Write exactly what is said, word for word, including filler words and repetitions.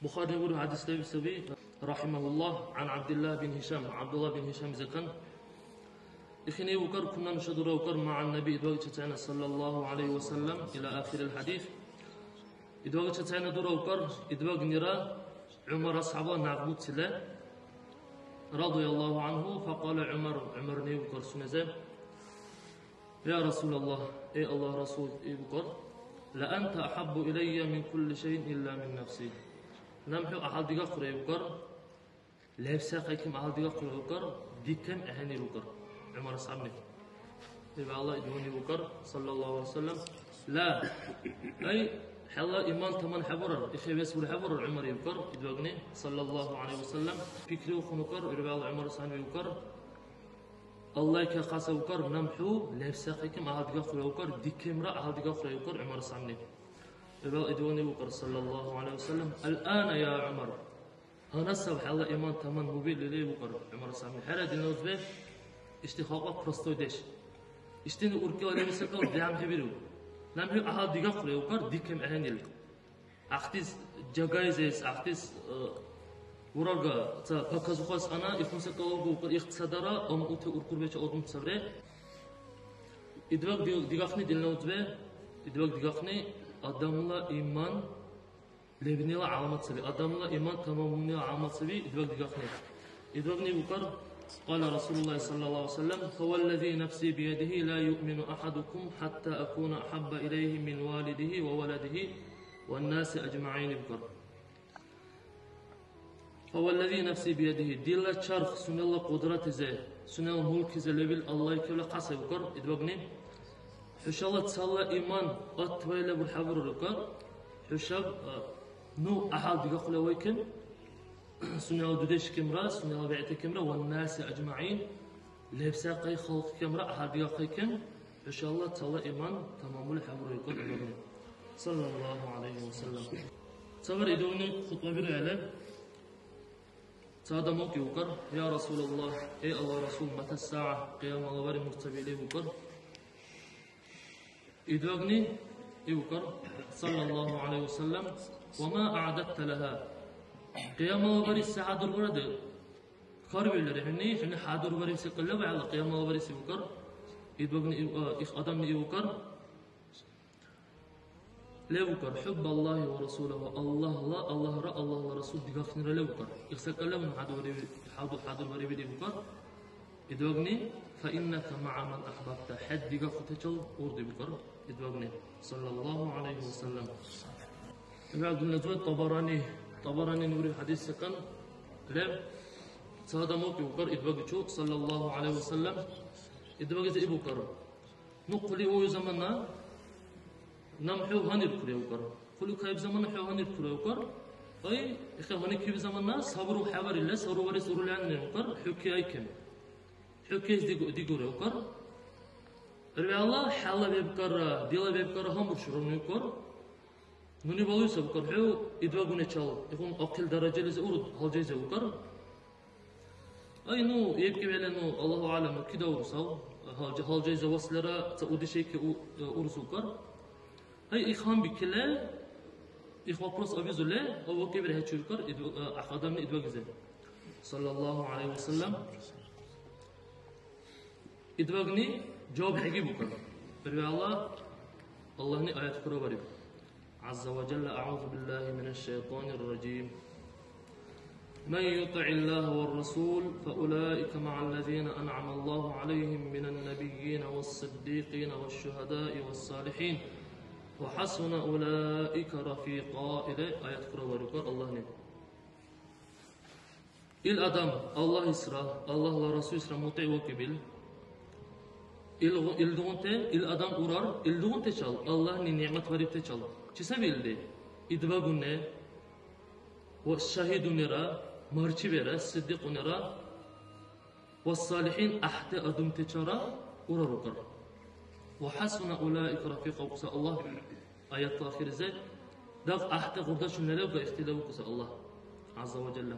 Бухари буриб хӀядис леб саби, рахимахуллах, гӀан ГӀябдилла бин Гьишам, ГӀябдулла бин Гьишам закан. Ихини укар, кунна нуша дура укар, мягӀан Наби, идвагчи цайна, саллаллаху гӀалайхи ва саллям, ила ахирил хӀядис. Идвагчи цайна дура укар, идвагнира ГӀумар асхӀябла някъ буцила, радияллаху гӀанху, факьала ГӀумар, ГӀумарни укар сунезе. Я Расулаллах, эй Аллагь Расул, ибукар, ла анта ахаббу илайя мин кулли шайин илла мин нафси. Наб хӀу гӀяхӀял дигахъура ибукар, лебсахъайким гӀяхӀял дигахъура ибукар, дикем ахӀен ибукар. ГӀумар асхӀябни. Иб Аллагь идвагни ибукар, саллаллаху гӀалайхи ва саллям. Ла, ай, хӀела иман таман хӀебурар, ихе вес бур хӀебурар, ГӀумар ибукар, идвагни, саллаллаху гӀалайхи ва саллям. Пикриухъун укар, ирвял ГӀумар асхӀябни ибукар, Аллагька хасавкар, наб хӀу лебсахъиким гӀяхӀял дигахъура укар, дикемра гӀяхӀял дигахъура укар ГӀумар асхӀябни. Ибал идвагни укар, саллаллаху гӀалайхи ва саллям, «Ал-ана, я ГӀумар». Гьанна саб хӀела иман таман мубил или укар ГӀумар асхӀябни. ХӀера, дила узбе, ишди халкьла простойдеш. Ишдини уркӀила лебси секӀал дигӀянхӀебиру. Наб хӀу гӀяхӀял дигахъура укар, дикем ахӀенил. Ахтис жагайзес, ахтис, э, урага ца паказухъас ана, ихунса калугу, ихтсадара, амъути уркурбечи одум цавре. Идваг ди-, дигахъни дила узбе, идваг дигахъни адамла иман лебнила гӀяламат саби, адамла иман тамамунила гӀяламат саби, идваг дигахъни. Идвагни букар, قال رسول الله صلى الله عليه وسلم: «فوالذي نفسي بيده لا يؤمن أحدكم حتى أكون أحب إليه من والده وولده والناس أجمعين», букар. «فوالذي نفسي بيده», дила чарх сунела къудратизе, сунела мулкизе лебил Аллагь кевла кьасай букар, идвагни. ХӀушала цала иман атвайла бурхӀябурар букар, хӀушаб, а, ну, гӀяхӀял дигахъула вайкен, сунела дудешкемра, сунела бегӀтакемра, ва наси аджмаин, лебсахъай халкькемра гӀяхӀял дигахъайкен, хӀушала цала иман тамамули хӀебурайкӀуд адамли. Саллаллаху гӀалайхи ва саллям. Цабар идуни хутӀба бирхӀели, ца адам укӀи укар, я Расулаллах, эй Аллагь Расул, мата саа, Кьиямала бари мурт саби или укар. Идвагни ибукар, саллаллаху гӀалайхи ва саллям, «Ва ма аъдадта лаха?» Кьиямала барес се хӀядурбарада? Хьарбиулра хӀуни, хӀуни хӀядурбарибси къалла вегӀла Кьиямала барес ибукар. Идвагни иб-, а, их адамни ибукар. Левукар, хӀуббаллахи ва расулаху, Аллагьла, Аллагьра, Аллагьла Расул дигахънира левукар. Их секӀал левну хӀядурбариби-, хӀяду-, хӀядурбарибил ибукар. Идвагни, «Фа иннака маъа ман ахбабта», хӀед дигахъутачил урди букар, идвагни, саллаллаху гӀалайхи ва саллям. Ибра Абдуллазур Табарани, Табарани нури хӀядис секӀан леб, ца адам укӀи букар, идвагичу, саллаллаху гӀалайхи ва саллям, идвагизи ибукар. Ну хъули уй замана, наб хӀу гьаниркур, я укар. Хъули кайиб замана хӀу гьаниркур, я укар. Ай, ихъа гьаникиб замана сабру хӀябарилла, сабру барес урули гӀягӀнили, я укар, хӀу киайкен. ХӀу кес дигу-, дигур, я укар. Ри Аллагь, хӀяла бебкара, дила бебкара гьанбуршура, я укар. Нуни балуй саб, укар, хӀу идвагуначал, ихъун ахъил даражализи уруд гьалжайзи, укар. Ай, ну, ебкӀи вегӀла, ну, Аллагьу а'лам, ну, кида урусал? Гьалжа-, гьалжайза васлара ца удишейки у-, э, урус укар. Ай, их гьанбикили, их вопрос абизули, а вакӀибира хӀечуркар, ид-, э, ахъ адамли идвагизе. Саллаллаху гӀалайхи ва саллям. Идвагни жаваб хӀегиб укар. Первый Аллагь, Аллагьни аят хурабариб. عز وجل: أعوذ بالله من الشيطان الرجيم. من يطع الله والرسول فأولئك مع الذين أنعم الله عليهم من النبيين والصديقين والشهداء والصالحين وحسن أولئك رفيقا. Или аят хурабарукар Аллагьни. Ил адам Аллагьисра, Аллагьла Расулисра мутӀигӀ вакӀибил, ил, илдигъунти, ил адам урар, илдигъунтачал, Аллагьни нигӀмат барибтачал. Чи саби илди? Идбагуни ва шагьидунира, марчибира, сиддикьунира ва салихӀин гӀяхӀти адамтачара урарукар. Ва хӀясуна улаика рафикьа, укӀуса Аллагь. Аятла ахирлизи, дагъ гӀяхӀти гъурдашунала ва ихтилаф укӀуса Аллагь, гӀязза ва жалла.